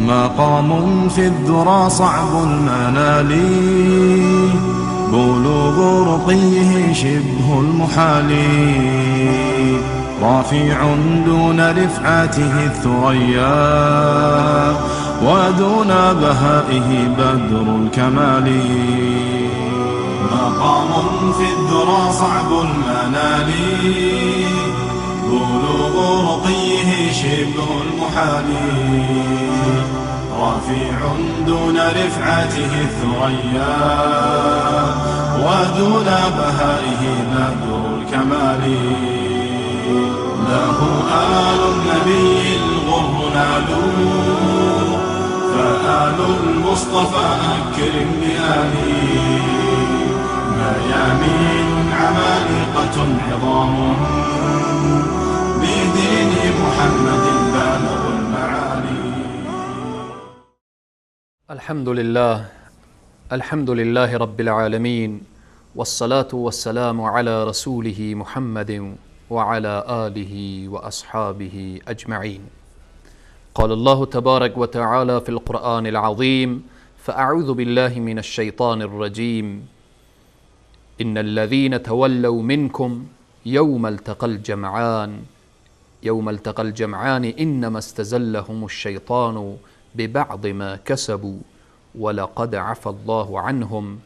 مقام في الذرى صعب المنال، بلوغ رقيه شبه المحال، رافع دون رفعته الثريا، ودون بهائه بدر الكمال. مقام في الذرى صعب المنال، بلوغ رقيه شبه المحال، رفيع دون رفعته الثريا، ودون بهائه بدر الكمال. له آل النبي الغر نالوا، فآل المصطفى أكرم بآله. ميامين عمالقة عظام، بدين محمد بالغ المعالي. الحمد لله، الحمد لله رب العالمين، والصلاة والسلام على رسوله محمد وعلى آله وأصحابه أجمعين. قال الله تبارك وتعالى في القرآن العظيم: فأعوذ بالله من الشيطان الرجيم، إن الذين تولوا منكم يوم التقى الجمعان إنما استزلهم الشيطان ببعض ما كسبوا ولقد عفى الله عنهم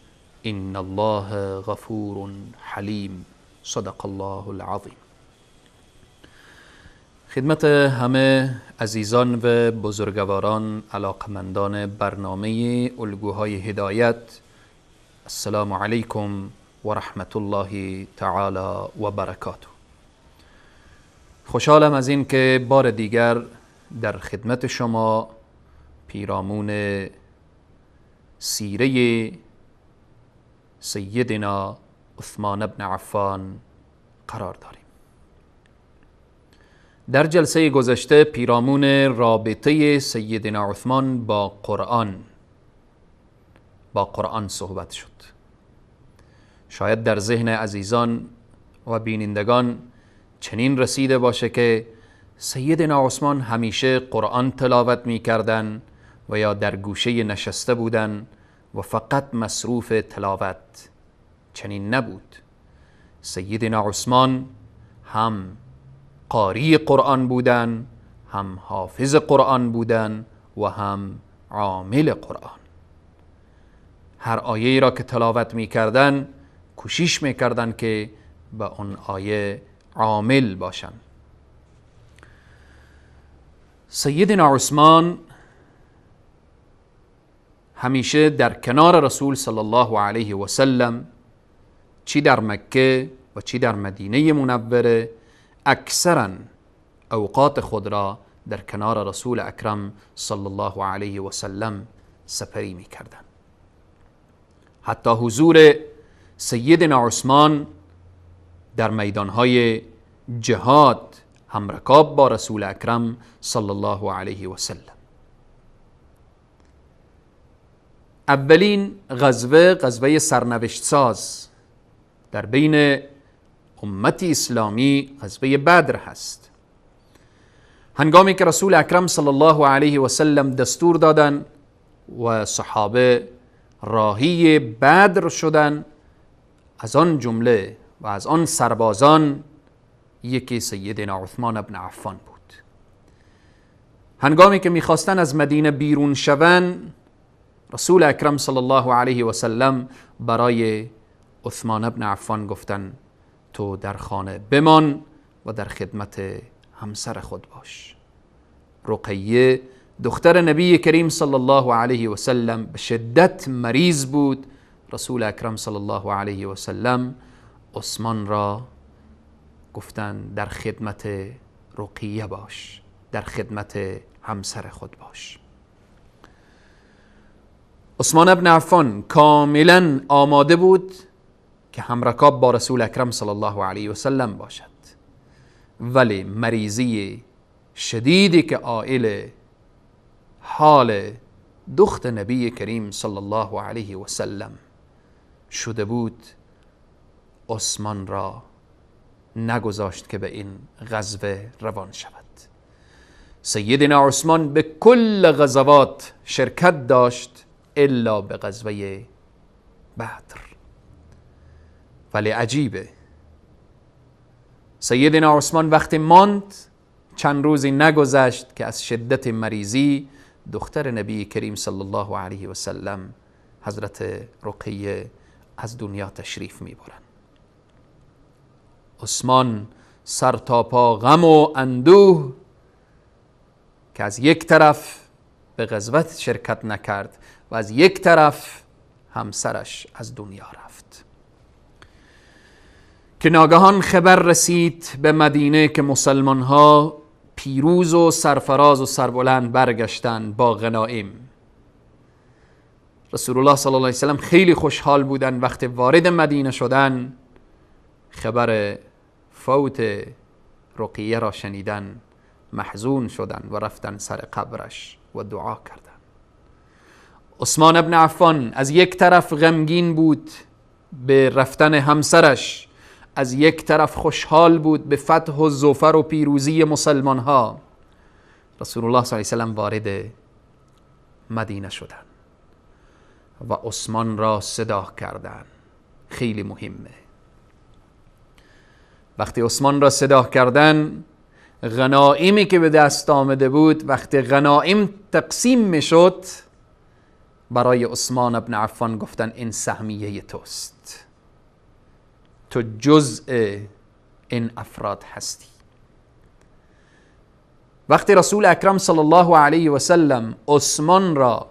إن الله غفور حلیم. صدق الله العظیم. خدمت همه عزیزان و بزرگواران، علاقمندان برنامه الگوهای هدایت، السلام علیکم و رحمت الله تعالی و برکاته. خوشحالم از این که بار دیگر در خدمت شما پیرامون سیره سیدنا عثمان بن عفان قرار داریم. در جلسه گذشته پیرامون رابطه سیدنا عثمان با قرآن صحبت شد. شاید در ذهن عزیزان و بینندگان چنین رسیده باشه که سیدنا عثمان همیشه قرآن تلاوت می کردن و یا در گوشه نشسته بودن و فقط مصروف تلاوت. چنین نبود. سیدنا عثمان هم قاری قرآن بودن، هم حافظ قرآن بودن و هم عامل قرآن. هر آیه را که تلاوت می کردن کوشش می کردن که به آن آیه عامل باشن. سیدنا عثمان همیشه در کنار رسول صلی الله علیه و سلم، چی در مکه و چی در مدینه منوره، اکثرا اوقات خود را در کنار رسول اکرم صلی الله علیه و سلم سپری می کردن. حتی حضور سیدنا عثمان در میدانهای جهاد همرکاب با رسول اکرم صلی الله علیه و سلم. اولین غزوه، غزوه سرنوشت ساز در بین امت اسلامی، غزوه بدر هست. هنگامی که رسول اکرم صلی الله علیه و سلم دستور دادن و صحابه راهی بدر شدن، از آن جمله و از آن سربازان یکی سیدنا عثمان بن عفان بود. هنگامی که میخواستن از مدینه بیرون شوند، رسول اکرم صلی الله علیه و سلم برای عثمان بن عفان گفتن تو در خانه بمان و در خدمت همسر خود باش. رقیه دختر نبی کریم صلی الله علیه و سلم به شدت مریض بود. رسول اکرم صلی الله علیه و سلم عثمان را گفتن در خدمت رقیه باش، در خدمت همسر خود باش. عثمان ابن عفان کاملا آماده بود که همرکاب با رسول اکرم صلی الله علیه و سلم باشد، ولی مریضی شدیدی که عائل حال دخت نبی کریم صلی الله علیه و سلم شده بود، عثمان را نگذاشت که به این غزوه روان شود. سیدنا عثمان به کل غزوات شرکت داشت الا به غزوه بدر. ولی عجیبه، سیدنا عثمان وقتی ماند چند روزی نگذشت که از شدت مریضی دختر نبی کریم صلی الله علیه و سلم حضرت رقیه از دنیا تشریف میبرن. عثمان سر تا پا غم و اندوه که از یک طرف به غزوت شرکت نکرد و از یک طرف همسرش از دنیا رفت. که ناگهان خبر رسید به مدینه که مسلمان ها پیروز و سرفراز و سربلند برگشتن با غنایم. رسول الله صلی الله علیه وسلم خیلی خوشحال بودن. وقتی وارد مدینه شدن خبر فوت رقیه را شنیدن، محزون شدن و رفتن سر قبرش و دعا کردن. عثمان ابن عفان از یک طرف غمگین بود به رفتن همسرش، از یک طرف خوشحال بود به فتح و ظفر و پیروزی مسلمان ها. رسول الله صلی الله علیه وسلم وارد مدینه شدن و عثمان را صدا کردن. خیلی مهمه، وقتی عثمان را صدا کردن، غنائمی که به دست آمده بود وقتی غنائم تقسیم میشد برای عثمان ابن عفان گفتن این سهمیه توست، تو جزء این افراد هستی. وقتی رسول اکرم صلی الله علیه و سلم عثمان را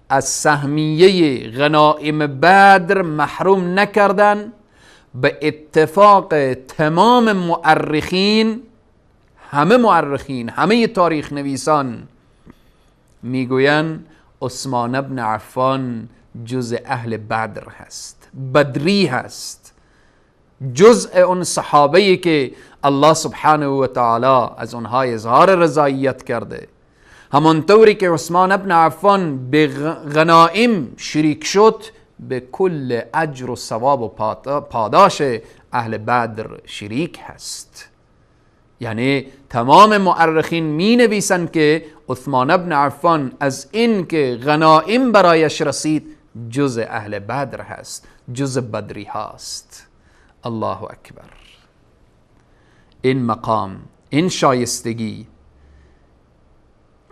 از سهمیه غنائم بدر محروم نکردن، به اتفاق تمام مؤرخین، همه مؤرخین، همه تاریخ نویسان میگویند عثمان ابن عفان جزء اهل بدر هست، بدری هست، جزء اون صحابه‌ای که الله سبحانه و تعالی از اونها اظهار رضایت کرده. همانطوری که عثمان ابن عفان به غنائم شریک شد، به کل اجر و ثواب و پاداش اهل بدر شریک هست. یعنی تمام مؤرخین می نویسند که عثمان ابن عفان از این که غنائم برایش رسید جزء اهل بدر هست، جزء بدری هاست. الله اکبر. این مقام، این شایستگی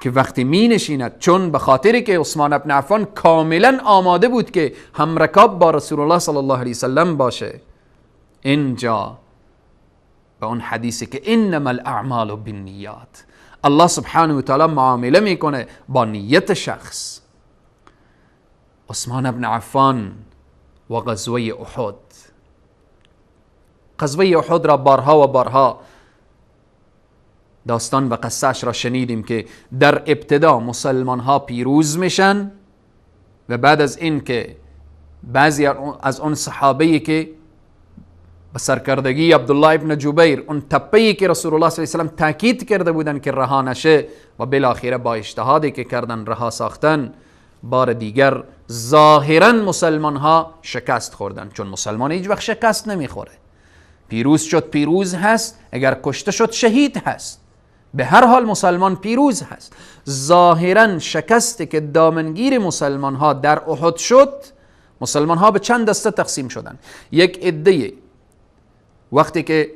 که وقتی می نشیند، چون به خاطری که عثمان ابن عفان کاملا آماده بود که همرکاب با رسول الله صلی الله علیه وسلم باشه، اینجا به اون حدیثی که انما الاعمال بالنیات، الله سبحانه و تعالی معامله میکنه با نیت شخص. عثمان ابن عفان و غزوه احد، غزوه احد را بارها و بارها داستان و قصهش را شنیدیم که در ابتدا مسلمان ها پیروز میشن و بعد از این که بعضی از اون صحابه‌ای که به سرکردگی عبدالله ابن جبیر، اون تپه‌ای که رسول الله صلی الله علیه و سلم تاکید کرده بودن که رها نشه و بالاخره با اجتهادی که کردن رها ساختن، بار دیگر ظاهرا مسلمان ها شکست خوردن، چون مسلمان هیچ وقت شکست نمیخوره. پیروز شد پیروز هست، اگر کشته شد شهید هست، به هر حال مسلمان پیروز هست. ظاهرا شکستی که دامنگیر مسلمان ها در احد شد، مسلمان ها به چند دسته تقسیم شدن. یک عده وقتی که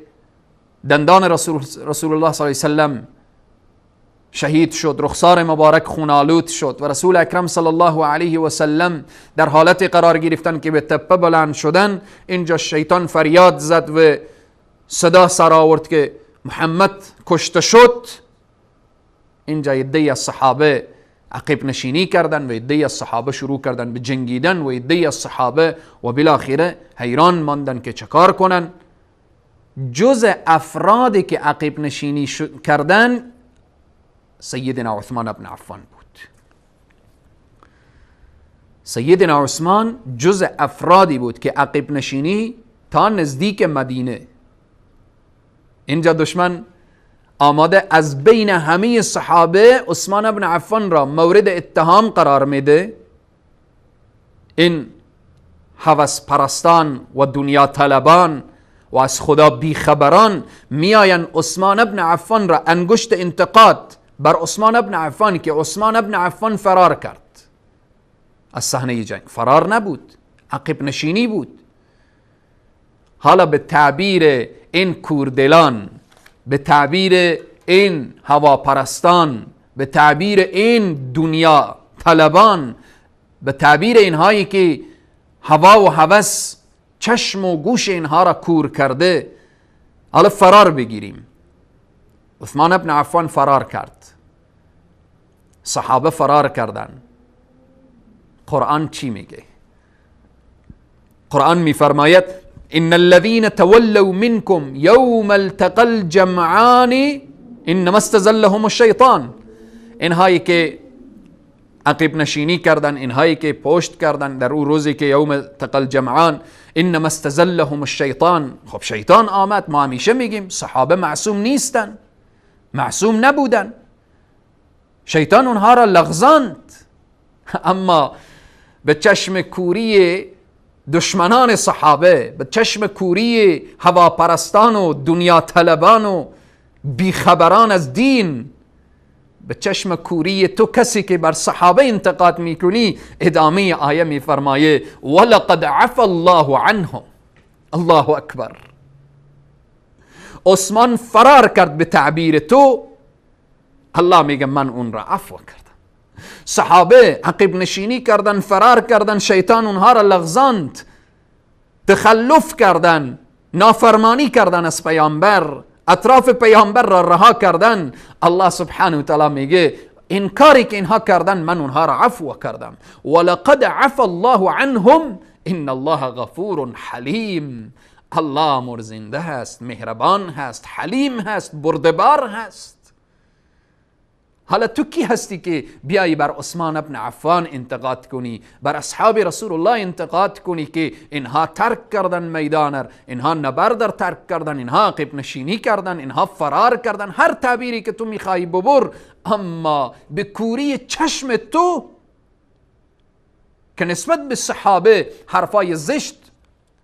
دندان رسول الله صلی الله علیه وسلم شهید شد، رخسار مبارک خونالود شد و رسول اکرم صلی الله علیه و سلم در حالت قرار گرفتن که به تپه بلند شدن، اینجا شیطان فریاد زد و صدا سر آورد که محمد کشته شد. اینجا عده‌ای از صحابه عقب نشینی کردن و عده‌ای از صحابه شروع کردن به جنگیدن و عده‌ای از صحابه و بالاخره حیران ماندن که چکار کنن. جز افرادی که عقب نشینی کردن سیدنا عثمان ابن عفان بود. سیدنا عثمان جز افرادی بود که عقب نشینی تا نزدیک مدینه. اینجا دشمن آماده از بین همه صحابه عثمان ابن عفان را مورد اتهام قرار میده. این هوس پرستان و دنیا طلبان و از خدا بیخبران میآیند عثمان ابن عفان را انگشت انتقاد بر عثمان ابن عفان که عثمان ابن عفان فرار کرد از صحنه جنگ، فرار نبود، عقب نشینی بود. حالا به تعبیر این کوردلان، به تعبیر این هواپرستان، به تعبیر این دنیا طلبان، به تعبیر اینهایی که هوا و هوس چشم و گوش اینها را کور کرده، حالا فرار بگیریم. عثمان ابن عفان فرار کرد، صحابه فرار کردن. قرآن چی میگه؟ قرآن میفرماید ان الذين تولوا منكم يوم التقى الجمعان انما استزلهم الشیطان. اینهایی که عقب نشینی کردن، اینهایی که پشت کردن در او روزی که یوم التقى الجمعان، انما استزلهم الشیطان. خب شیطان آمد. ما همیشه میگیم صحابه معصوم نیستن، معصوم نبودن، شیطان اونها را لغزاند. اما به چشم کوری دشمنان صحابه، به چشم کوری هواپرستان و دنیا طلبان و بیخبران از دین، به چشم کوری تو کسی که بر صحابه انتقاد میکنی، ادامه آیه میفرمایه ولقد عفا الله عنهم. الله اکبر. عثمان فرار کرد به تعبیر تو، الله میگه من اون را عفو کردم. صحابه عقب نشینی کردن، فرار کردن، شیطان اونها را لغزاند، تخلف کردن، نافرمانی کردن از پیامبر، اطراف پیامبر را رها کردن. الله سبحانه و تعالی میگه این کاری که اینها کردن من اونها را عفو کردم. ولقد عفا الله عنهم ان الله غفور حلیم. الله مرزنده هست، مهربان هست، حلیم هست، بردبار هست. حالا تو کی هستی که بیایی بر عثمان ابن عفان انتقاد کنی، بر اصحاب رسول الله انتقاد کنی که اینها ترک کردن میدان، اینها نبرد ترک کردن، اینها عقب نشینی کردن، اینها فرار کردن، هر تعبیری که تو میخوای ببر، اما به کوری چشم تو که نسبت به صحابه حرفای زشت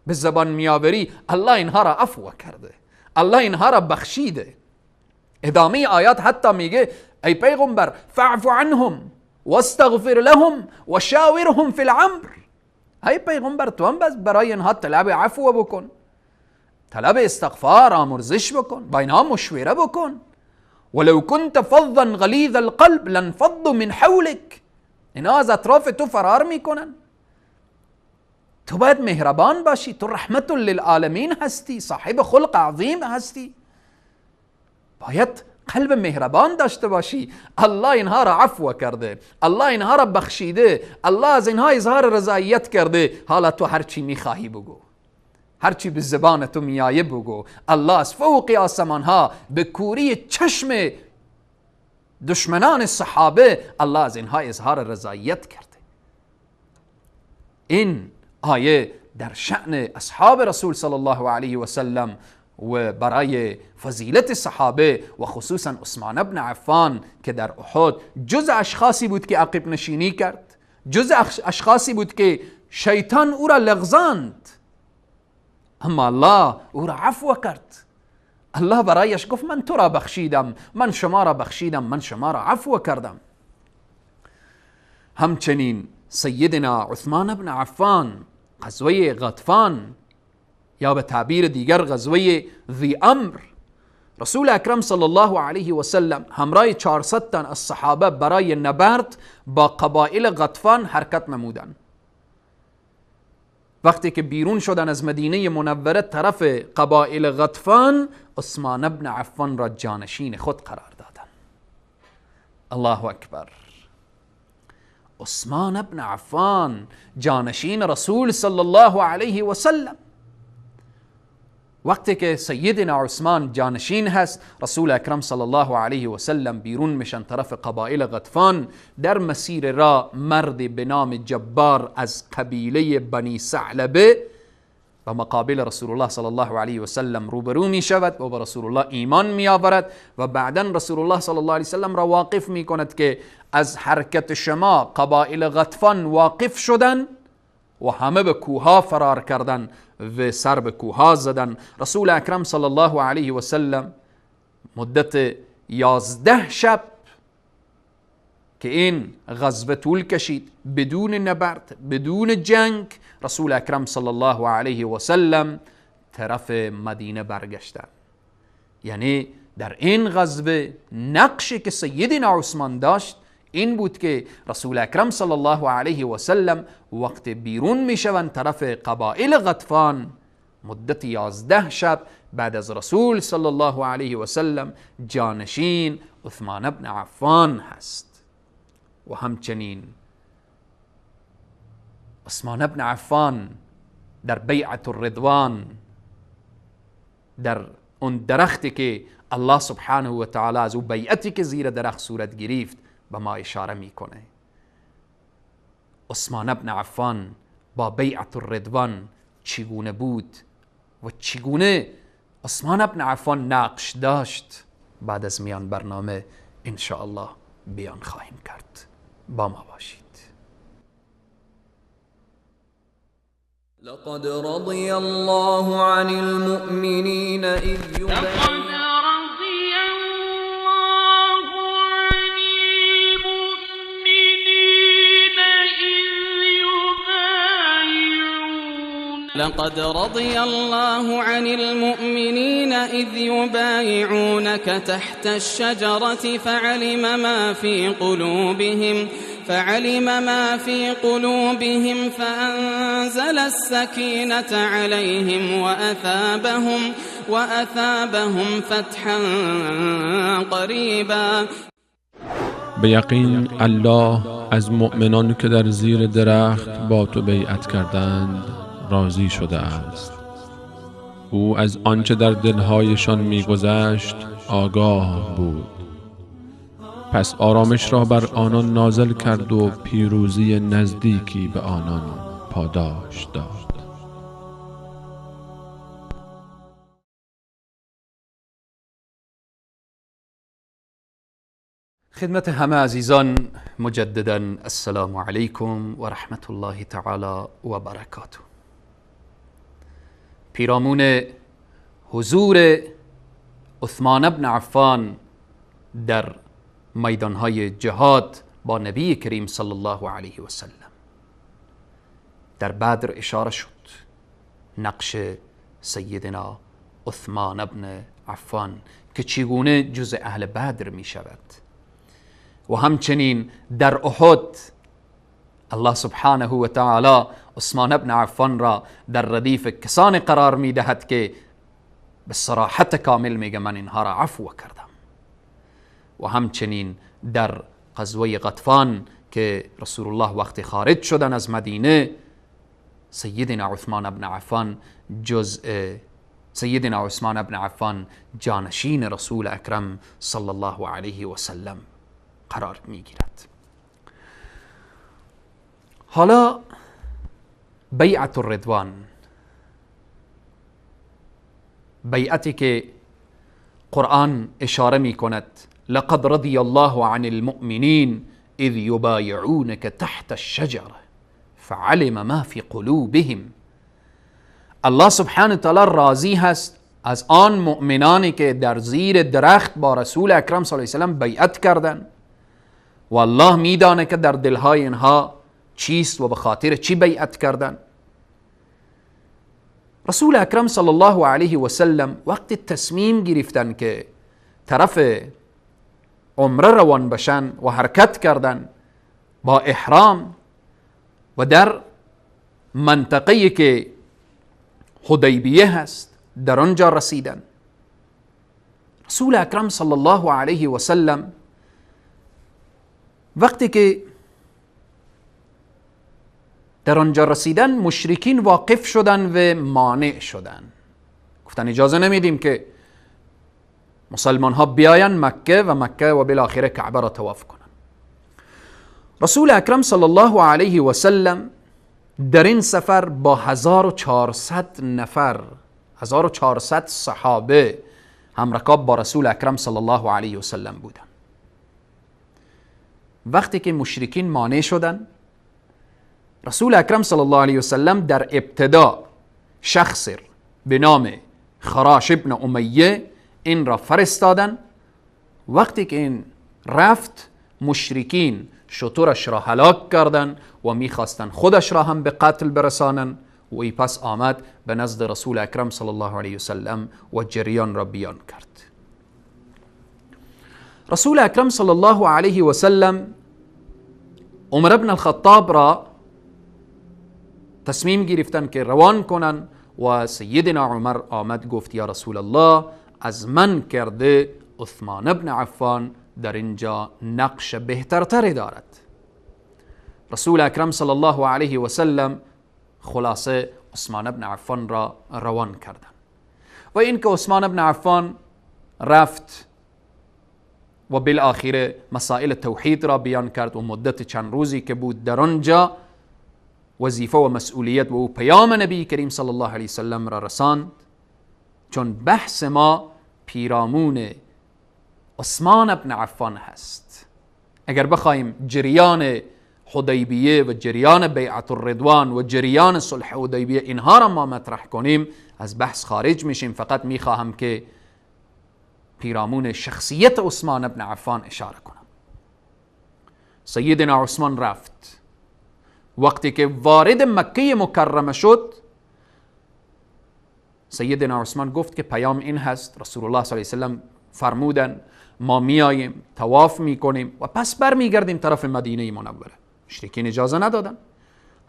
به زبان میآوری، الله اینها را عفو کرده، الله اینها را بخشیده. ادامه آیات حتی میگه ای پیغمبر فاعف عنهم واستغفر لهم وشاورهم فی الامر. ای پیغمبر تو هم بس برای اینها طلب عفو بکن، طلب استغفار، آمرزش بکن، با اینها مشوره بکن. ولو كنت فظا غلیظ القلب لانفضوا من حولك. اینا از اطراف تو فرار میکنن. تو باید مهربان باشی، تو رحمت للعالمین هستی، صاحب خلق عظیم هستی، باید قلب مهربان داشته باشی. الله اینها را عفو کرده، الله اینها را بخشیده، الله از اینها اظهار رضایت کرده. حالا تو هرچی میخواهی بگو، هرچی به زبان تو میایه بگو. الله از فوق آسمان ها به کوری چشم دشمنان صحابه الله از اینها اظهار رضایت کرده. این آیه در شأن اصحاب رسول صلی الله علیه و سلم و برای فضیلت صحابه و خصوصا عثمان ابن عفان که در احد جز اشخاصی بود که عقب نشینی کرد، جز اشخاصی بود که شیطان او را لغزاند، اما الله او را عفو کرد. الله برایش گفت من تو را بخشیدم، من شما را بخشیدم، من شما را عفو کردم. همچنین سیدنا عثمان ابن عفان غزوه غطفان یا به تعبیر دیگر غزوه ذی امر، رسول اکرم صلی الله علیه و سلم همراه 400 تن از صحابه برای نبرد با قبایل غطفان حرکت نمودند. وقتی که بیرون شدن از مدینه منوره طرف قبایل غطفان، عثمان ابن عفان را جانشین خود قرار دادند. الله اکبر. عثمان ابن عفان جانشین رسول صلی الله علیه و سلم. وقتی که سیدنا عثمان جانشین هست، رسول اکرم صلی الله علیه و سلم بیرون میشن طرف قبایل غطفان. در مسیر را مرد به نام جبار از قبیله بنی ثعلبه و مقابل رسول الله صلی الله علیه و سلم روبرو می شود و به رسول الله ایمان می آورد و بعدا رسول الله صلی الله علیه و سلم را واقف می کند که از حرکت شما قبایل غطفان واقف شدن و همه به کوها فرار کردن و سر به کوها زدن. رسول اکرم صلی الله علیه و سلم مدت 11 شب که این غزوه طول کشید بدون نبرد، بدون جنگ، رسول اکرم صلی الله علیه و سلم طرف مدینه برگشتن. یعنی در این غزوه نقشی که سیدنا عثمان داشت این بود که رسول اکرم صلی الله علیه و سلم وقت بیرون میشوند طرف قبایل غطفان، مدت 11 شب بعد از رسول صلی الله علیه و سلم جانشین عثمان ابن عفان هست. و همچنین عثمان ابن عفان در بیعت الرضوان، در اون درختی که الله سبحانه و تعالی از او بیعتی که زیر درخت صورت گرفت به ما اشاره میکنه. عثمان ابن عفان با بیعت الرضوان چگونه بود و چگونه عثمان ابن عفان نقش داشت، بعد از میان برنامه انشاءالله بیان خواهیم کرد. با ما باشید. لقد رضي الله عن المؤمنين إذ لقد رضي الله عن المؤمنين إذ يبايعونك تحت الشجرة فعلم ما في قلوبهم فأنزل السكينة عليهم وأثابهم فتحا قريبا. به یقین الله از مؤمنان که در زیر درخت با تو بیعت کردند راضی شده است. او از آنچه در دلهایشان می‌گذشت آگاه بود. پس آرامش را بر آنان نازل کرد و پیروزی نزدیکی به آنان پاداش داد. خدمت همه عزیزان مجددا السلام علیکم و رحمت الله تعالی و برکاته. پیرامون حضور عثمان بن عفان در میدانهای جهاد با نبی کریم صلی الله علیه و سلم در بدر اشاره شد نقش سیدنا عثمان بن عفان که چگونه جز اهل بدر می شود، و همچنین در احد الله سبحانه و تعالی عثمان بن عفان را در ردیف کسان قرار می دهد که به صراحت کامل میگه من اینها را عفو کردم. و همچنین در غزوه غطفان که رسول الله وقتی خارج شدن از مدینه، سیدنا عثمان بن عفان جزء سیدنا عثمان بن عفان جانشین رسول اکرم صلی الله علیه و سلم قرار میگیرد. حالا بیعت الرضوان، بیعتی که قرآن اشاره می کند، لقد رضی الله عن المؤمنین اذ یبایعونک تحت الشجرة فعلم ما فی قلوبهم. الله سبحانه وتعالی راضی هست از آن مؤمنانی که در زیر درخت با رسول اکرم صلی الله علیه و سلم بیعت کردند و الله میدانه که در دلهای اینها چیست و به خاطر چی بیعت کردند. رسول اکرم صلی الله علیه و سلم وقتی تصمیم گرفتن که طرف عمره روان بشن و حرکت کردن با احرام و در منطقه‌ای که حدیبیه هست در آنجا رسیدن، رسول اکرم صلی الله علیه و سلم وقتی که در آنجا رسیدن مشرکین واقف شدن و مانع شدن، گفتن اجازه نمیدیم که مسلمان ها بیاین مکه و مکه و بالاخره کعبه را طواف کنن. رسول اکرم صلی الله علیه و سلم در این سفر با 1400 نفر، 1400 صحابه همرکاب با رسول اکرم صلی الله علیه و سلم بودن. وقتی که مشرکین مانع شدن، رسول اکرم صلی الله علیه و سلم در ابتدا شخص به نام خراش ابن امیه این را فرستادن. وقتی که این رفت مشرکین شترش را هلاک کردن و میخواستن خودش را هم به قتل برسانن و ای پس آمد به نزد رسول اکرم صلی الله علیه وسلم و جریان را بیان کرد. رسول اکرم صلی الله علیه وسلم عمر بن الخطاب را تصمیم گرفتن که روان کنن و سیدنا عمر آمد گفت یا رسول الله، از من کرده عثمان بن عفان در اینجا نقش بهترتری دارد. رسول اکرم صلی الله علیه و سلم خلاصه عثمان بن عفان را روان کردن و اینکه عثمان بن عفان رفت و بالاخره مسائل توحید را بیان کرد و مدت چند روزی که بود در آنجا وظیفه و مسئولیت و او پیام نبی کریم صلی الله علیه وسلم را رساند. چون بحث ما پیرامون عثمان بن عفان هست، اگر بخوایم جریان حدیبیه و جریان بیعت الرضوان و جریان صلح حدیبیه اینها را ما مطرح کنیم از بحث خارج میشیم. فقط میخواهم که پیرامون شخصیت عثمان بن عفان اشاره کنم. سیدنا عثمان رفت، وقتی که وارد مکه مکرمه شد سیدنا عثمان گفت که پیام این هست، رسول الله صلی الله علیه وسلم فرمودن ما میاییم طواف میکنیم و پس برمیگردیم طرف مدینه منوره. مشرکین اجازه ندادن،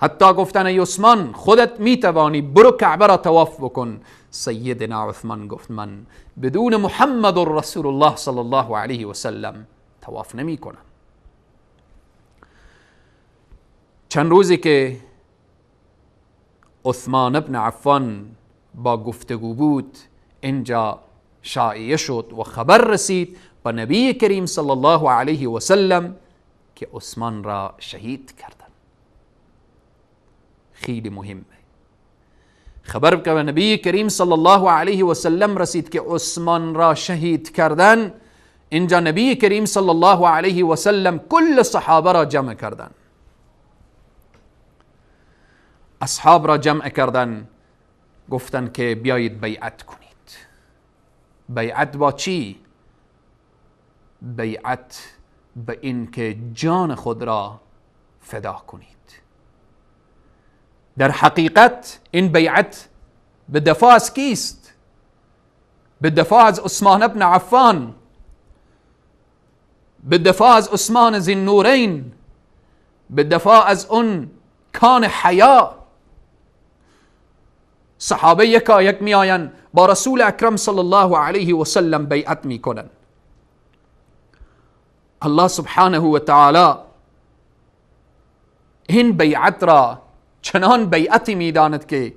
حتی گفتن ای عثمان خودت میتوانی برو کعبه را طواف بکن. سیدنا عثمان گفت من بدون محمد رسول الله صلی الله علیه و سلم طواف نمی کنم. چند روزی که عثمان بن عفان با گفتگو بود اینجا شایعه شد و خبر رسید به نبی کریم صلی الله علیه و سلم که عثمان را شهید کردن. خیلی مهمه، خبر که به نبی کریم صلی الله علیه و سلم رسید که عثمان را شهید کردن، اینجا نبی کریم صلی الله علیه و سلم کل صحابه را جمع کردن، اصحاب را جمع کردن، گفتن که بیایید بیعت کنید. بیعت با چی؟ بیعت به این که جان خود را فدا کنید. در حقیقت این بیعت به دفاع از کیست؟ به دفاع از عثمان بن عفان، به دفاع از عثمان ذی النورین، به دفاع از اون کان حیا. صحابه یکا یک میآیند با رسول اکرم صلی الله علیه و سلم بیعت میکنن. الله سبحانه و تعالی این بیعت را چنان بیعتی میداند که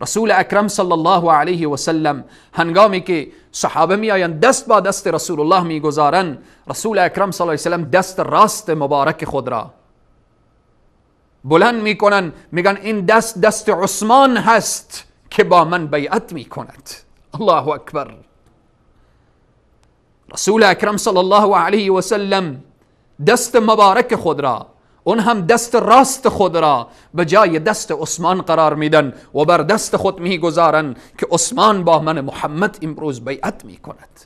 رسول اکرم صلی الله علیه و سلم هنگامی که صحابه میآیند دست با دست رسول الله میگذارند، رسول اکرم صلی الله علیه و سلم دست راست مبارک خود را بلند میکنن، میگن این دست دست عثمان هست که با من بیعت میکند. الله اکبر. رسول اکرم صلی الله علیه و سلم دست مبارک خود را، اون هم دست راست خود را به جای دست عثمان قرار میدن و بر دست خود میگذارن که عثمان با من محمد امروز بیعت میکند.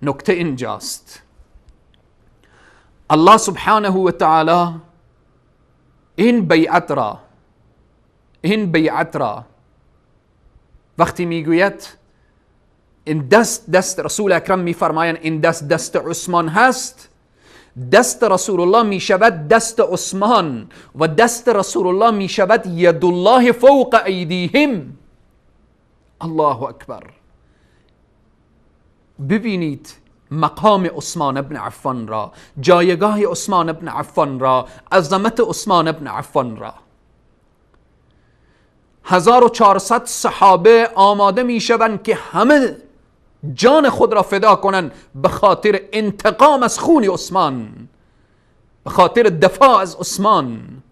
نکته اینجاست، الله سبحانه و تعالی این بیعت را، این بیعت را وقتی میگوید این دست دست رسول اکرم میفرمایند این دست دست عثمان هست، دست رسول الله میشود دست عثمان و دست رسول الله میشود ید الله فوق ایدیهم. الله اکبر. ببینید مقام عثمان بن عفان را، جایگاه عثمان بن عفان را، عظمت عثمان بن عفان را. 1400 صحابه آماده میشوند که همه جان خود را فدا کنند به خاطر انتقام از خون عثمان، به خاطر دفاع از عثمان.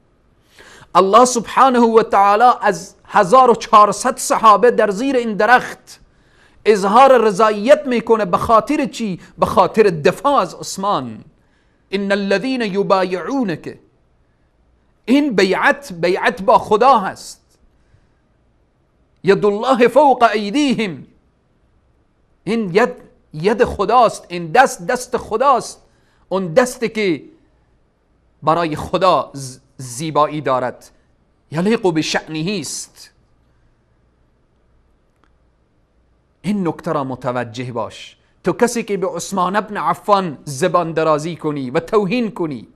الله سبحانه و تعالی از 1400 صحابه در زیر این درخت اظهار رضایت میکنه. به خاطر چی؟ به خاطر دفاع از عثمان. ان الذين یبایعونک، این بیعت بیعت با خدا هست. ید الله فوق ایدیهم. این ید ید خداست، این دست دست خداست، اون دستی که برای خدا زیبایی دارد، یلیق بشأنه است. این نکته را متوجه باش. تو کسی که به عثمان ابن عفان زبان درازی کنی و توهین کنی،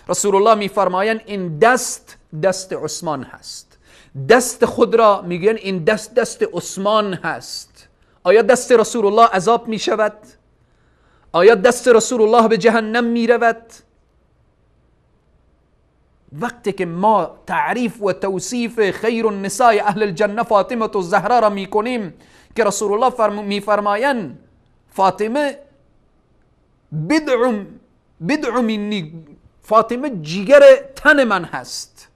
رسول الله میفرمایند این دست دست عثمان هست. دست خود را میگن این دست دست عثمان هست. آیا دست رسول الله عذاب می شود؟ آیا دست رسول الله به جهنم می رود؟ وقتی که ما تعریف و توصیف خیر النساء اهل الجنه فاطمه الزهرا را می کنیم که رسول الله می فرمایند فاطمه بدع منی، فاطمه جیگر تن من هست.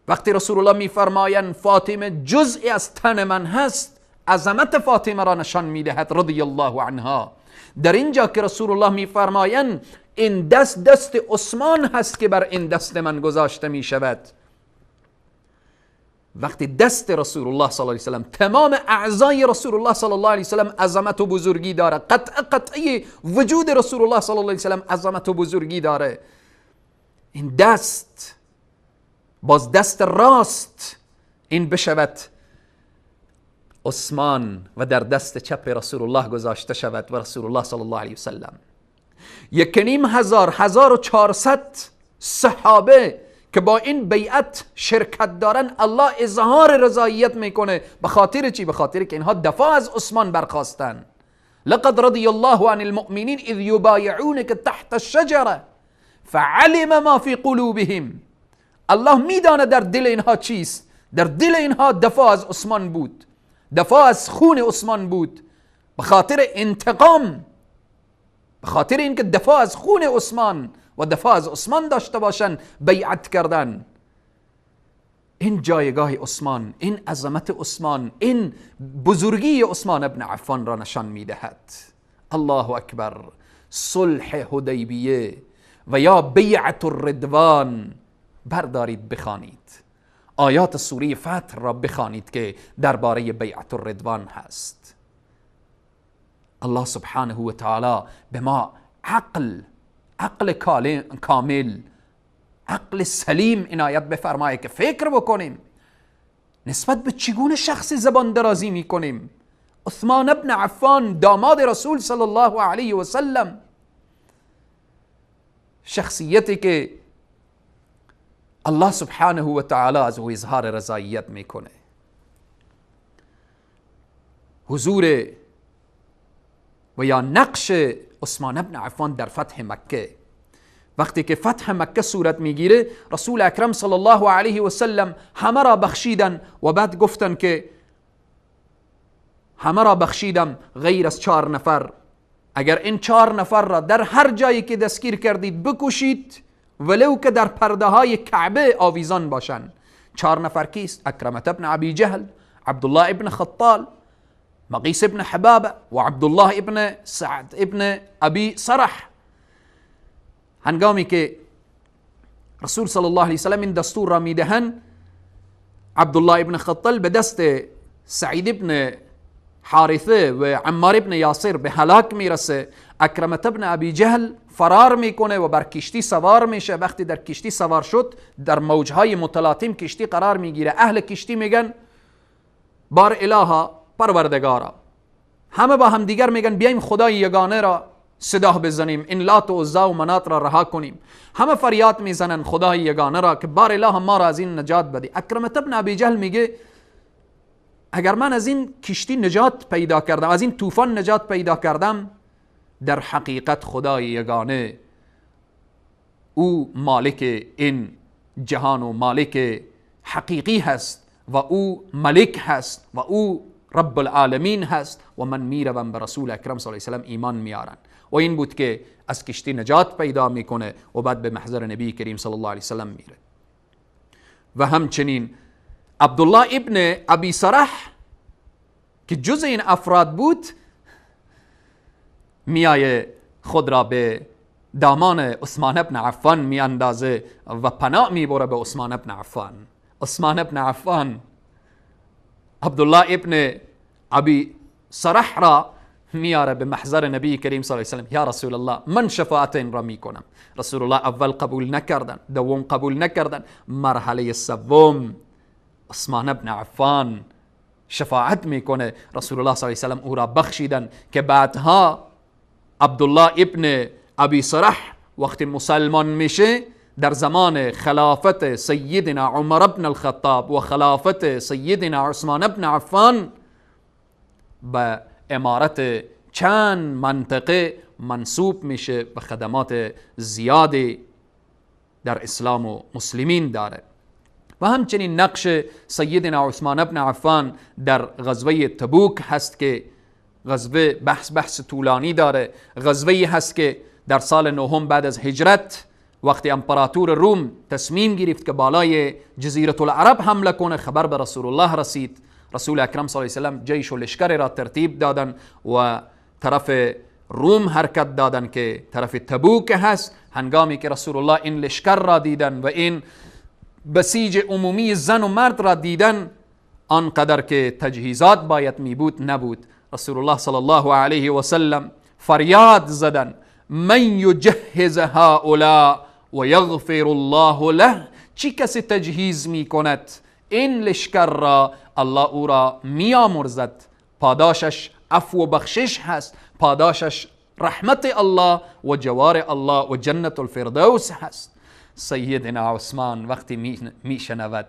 وقتی رسول الله میفرمایند فاطمه جزئی از تن من هست، عظمت فاطمه را نشان میدهد رضی الله عنها. در اینجا که رسول الله میفرمایند این دست دست عثمان هست که بر این دست من گذاشته می شود. وقتی دست رسول الله صلی الله علیه وسلم، تمام اعضای رسول الله صلی الله علیه وسلم عظمت و بزرگی داره، قطع قطعی وجود رسول الله صلی الله علیه وسلم عظمت و بزرگی داره. این دست باز دست راست این بشود عثمان و در دست چپ رسول الله گذاشته شود و رسول الله صلی الله علیه وسلم. 1,500 1400 صحابه که با این بیعت شرکت دارن، الله اظهار رضایت میکنه. به خاطر چی؟ به خاطر که اینها دفاع از عثمان برخواستن. لقد رضی الله عن المؤمنین اذ یبایعونک تحت الشجره فعلم ما فی قلوبهم. الله میدانه در دل اینها چیست. در دل اینها دفاع از عثمان بود، دفاع از خون عثمان بود، به خاطر انتقام، به خاطر اینکه دفاع از خون عثمان و دفاع از عثمان داشته باشن بیعت کردن. این جایگاه عثمان، این عظمت عثمان، این بزرگی عثمان ابن عفان را نشان میدهد. الله اکبر. صلح حدیبیه و یا بیعت الرضوان بردارید بخوانید، آیات سوره فتح را بخوانید که درباره بیعت الرضوان هست. الله سبحانه و تعالی به ما عقل، عقل کامل، عقل سلیم عنایت بفرمایه که فکر بکنیم نسبت به چگونه شخصی زبان درازی میکنیم. عثمان ابن عفان داماد رسول صلی الله علیه و سلم، شخصیتی که الله سبحانه و تعالی از او اظهار رضایت میکنه. حضور و یا نقش عثمان ابن عفان در فتح مکه، وقتی که فتح مکه صورت میگیره، رسول اکرم صلی الله علیه و سلم همه را بخشیدن و بعد گفتن که همه را بخشیدم غیر از 4 نفر. اگر این 4 نفر را در هر جایی که دستگیر کردید بکشید، ولو که در پرده های کعبه آویزان باشن. 4 نفر کیست؟ اکرمة ابن ابی جهل، عبدالله ابن خطال، مقیس ابن حبابه و عبدالله ابن سعد ابن ابی سرح. هنگامی که رسول صلی الله علیه وسلم این دستور را میدهن، عبدالله ابن خطال به دست سعید ابن حارثه و عمار ابن یاسر به هلاک میرسه. اکرمة ابن ابی جهل فرار میکنه و بر کشتی سوار میشه. وقتی در کشتی سوار شد، در موجهای متلاطم کشتی قرار میگیره. اهل کشتی میگن بار الها، پروردگارا. همه با هم دیگر میگن بیایم خدای یگانه را صدا بزنیم، این لات و عزا و منات را رها کنیم. همه فریاد میزنن خدای یگانه را که بار اله ما را از این نجات بده. اکرمة ابن ابی جهل میگه اگر من از این کشتی نجات پیدا کردم، از این طوفان نجات پیدا کردم، در حقیقت خدای یگانه او مالک این جهان و مالک حقیقی هست و او ملک هست و او رب العالمین هست و من میروم به رسول اکرم صلی الله علیه و سلم ایمان میارن. و این بود که از کشتی نجات پیدا میکنه و بعد به محضر نبی کریم صلی الله علیه و سلم میره. و همچنین عبدالله ابن ابی سرح که جز این افراد بود، میایه خود را به دامان عثمان ابن عفان میاندازه و پناه میبره به عثمان ابن عفان. عثمان ابن عفان، عبدالله ابن ابی سرح را میاره به محضر نبی کریم صلی الله علیه و سلم. یا رسول الله من شفاعت این را میکنم. رسول الله اول قبول نکردن، دوم قبول نکردن، مرحله سوم عثمان ابن عفان شفاعت میکنه. رسول الله صلی الله علیه و سلم او را بخشیدن که بعدها عبدالله ابن ابی سرح وقتی مسلمان میشه در زمان خلافت سیدنا عمر ابن الخطاب و خلافت سیدنا عثمان ابن عفان به امارت چند منطقه منصوب میشه و خدمات زیادی در اسلام و مسلمین داره. و همچنین نقش سیدنا عثمان ابن عفان در غزوه تبوک هست که غزوه بحث طولانی داره. غزوه هست که در سال نهم بعد از هجرت وقتی امپراتور روم تصمیم گرفت که بالای جزیره العرب حمله کنه، خبر به رسول الله رسید. رسول اکرم صلی الله علیه و سلم جیش و لشکر را ترتیب دادن و طرف روم حرکت دادن که طرف تبوک هست. هنگامی که رسول الله این لشکر را دیدن و این بسیج عمومی زن و مرد را دیدن، آنقدر که تجهیزات باید می بود نبود. رسول الله صلی الله علیه و سلم فریاد زدن من یجهز هؤلاء و یغفر الله له، چی کسی تجهیز می کند این لشکر را، الله او را میامرزد، پاداشش عفو و بخشش هست، پاداشش رحمت الله و جوار الله و جنت الفردوس هست. سیدنا عثمان وقتی میشنود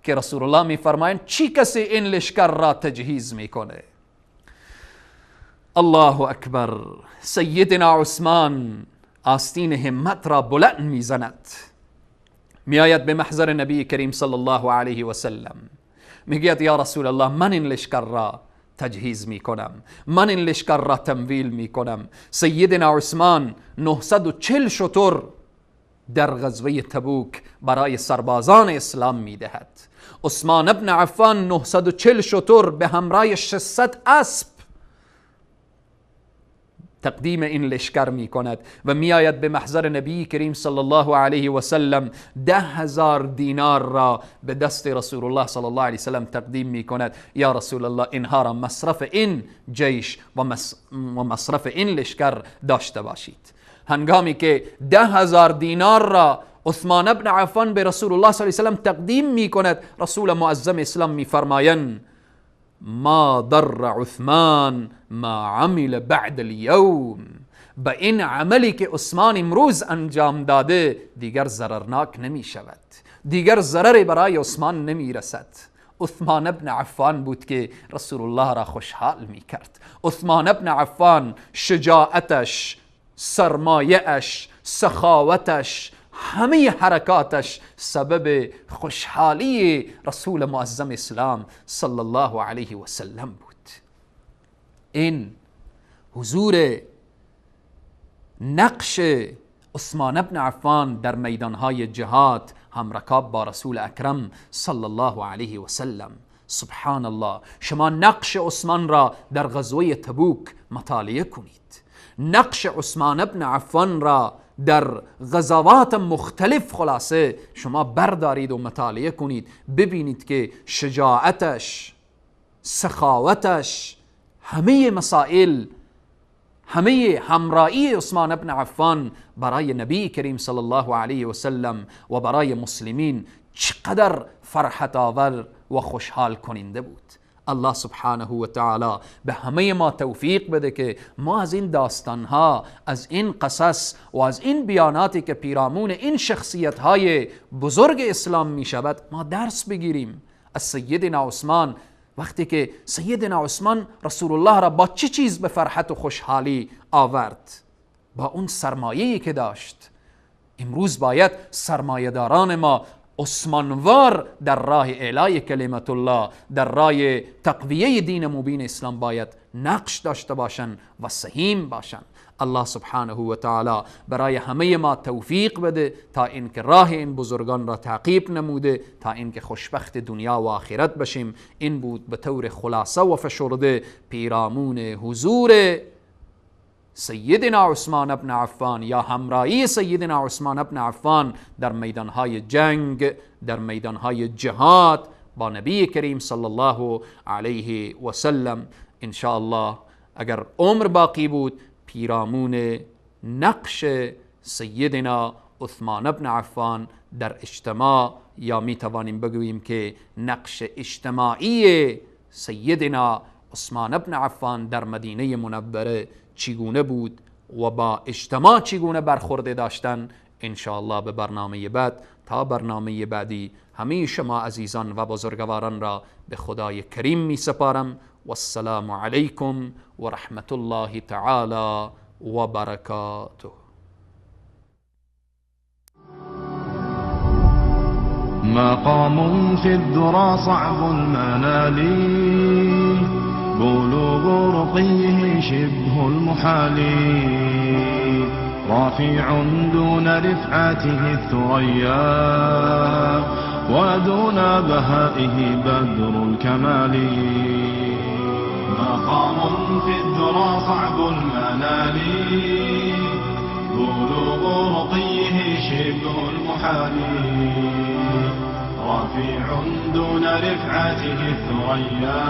که رسول الله میفرمایند چی کسی این لشکر را تجهیز میکنه، الله اکبر، سیدنا عثمان آستین همت را بلند میزند، میآید به محضر نبی کریم صلی الله علیه و سلم، میگوید یا رسول الله من این لشکر را تجهیز میکنم، من این لشکر را تمویل میکنم. سیدنا عثمان 940 شتر در غزوه تبوک برای سربازان اسلام میدهد. عثمان ابن عفان 940 شتر به همراه 600 اسب تقدیم این لشکر می کند و می آید به محضر نبی کریم صلی الله علیه و سلم، 10,000 دینار را به دست رسول الله صلی الله علیه و سلم تقدیم می کند. یا رسول الله اینها را مصرف این جیش و مصرف این لشکر داشته باشید. هنگامی که 10,000 دینار را عثمان ابن عفان به رسول الله صلی الله علیه و سلم تقدیم می کند، رسول معظم اسلام می فرمایند ما ضر عثمان ما عمل بعد اليوم، به این عملی که عثمان امروز انجام داده دیگر ضررناک نمی شود، دیگر ضرری برای عثمان نمی رسد. عثمان ابن عفان بود که رسول الله را خوشحال می کرد. عثمان ابن عفان شجاعتش، سرمایه‌اش، سخاوتش، همه حرکاتش سبب خوشحالی رسول معظم اسلام صلی الله علیه و سلم بود. این حضور نقش عثمان ابن عفان در میدانهای جهاد همرکاب با رسول اکرم صلی الله علیه و سلم. سبحان الله، شما نقش عثمان را در غزوه تبوک مطالعه کنید، نقش عثمان ابن عفان را در غزوات مختلف خلاصه شما بردارید و مطالعه کنید، ببینید که شجاعتش، سخاوتش، همه مسائل، همه همراهی عثمان ابن عفان برای نبی کریم صلی الله علیه و سلم و برای مسلمین چقدر فرحت آور و خوشحال کننده بود. الله سبحانه و تعالی به همه ما توفیق بده که ما از این داستانها، از این قصص و از این بیاناتی که پیرامون این شخصیت های بزرگ اسلام می شود ما درس بگیریم. از سیدنا عثمان، وقتی که سیدنا عثمان رسول الله را با چه چیز به فرحت و خوشحالی آورد؟ با اون سرمایه‌ای که داشت. امروز باید سرمایه‌داران ما عثمانوار در راه اعلای کلمت الله، در راه تقویه دین مبین اسلام باید نقش داشته باشند و سهیم باشند. الله سبحانه و تعالی برای همه ما توفیق بده تا اینکه راه این بزرگان را تعقیب نموده، تا اینکه خوشبخت دنیا و آخرت بشیم. این بود به طور خلاصه و فشرده پیرامون حضور سیدنا عثمان ابن عفان یا همراهی سیدنا عثمان ابن عفان در میدانهای جنگ، در میدانهای جهاد با نبی کریم صلی الله علیه و سلم. انشاءالله اگر عمر باقی بود پیرامون نقش سیدنا عثمان ابن عفان در اجتماع، یا می توانیم بگوییم که نقش اجتماعی سیدنا عثمان ابن عفان در مدینه منوره چگونه بود و با اجتماع چگونه برخورده داشتن، انشاءالله به برنامه بعد. تا برنامه بعدی همه شما عزیزان و بزرگواران را به خدای کریم می سپارم. والسلام علیکم و رحمت الله تعالی و برکاته. مقام في الذرى صعب المنال، بلوغ رقيه شبه المحال، رافع دون رفعته الثريا، ودون بهائه بدر الكمال. مقام في الذرى صعب المنال، بلوغ رقيه شبه المحال، رفيع دون رفعته الثريا،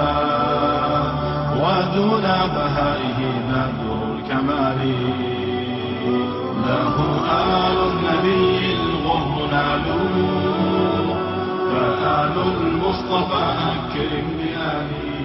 ودون بهائه بدر الكمال. له آل النبي الغر نالوا، فآل المصطفى أكرم بآله.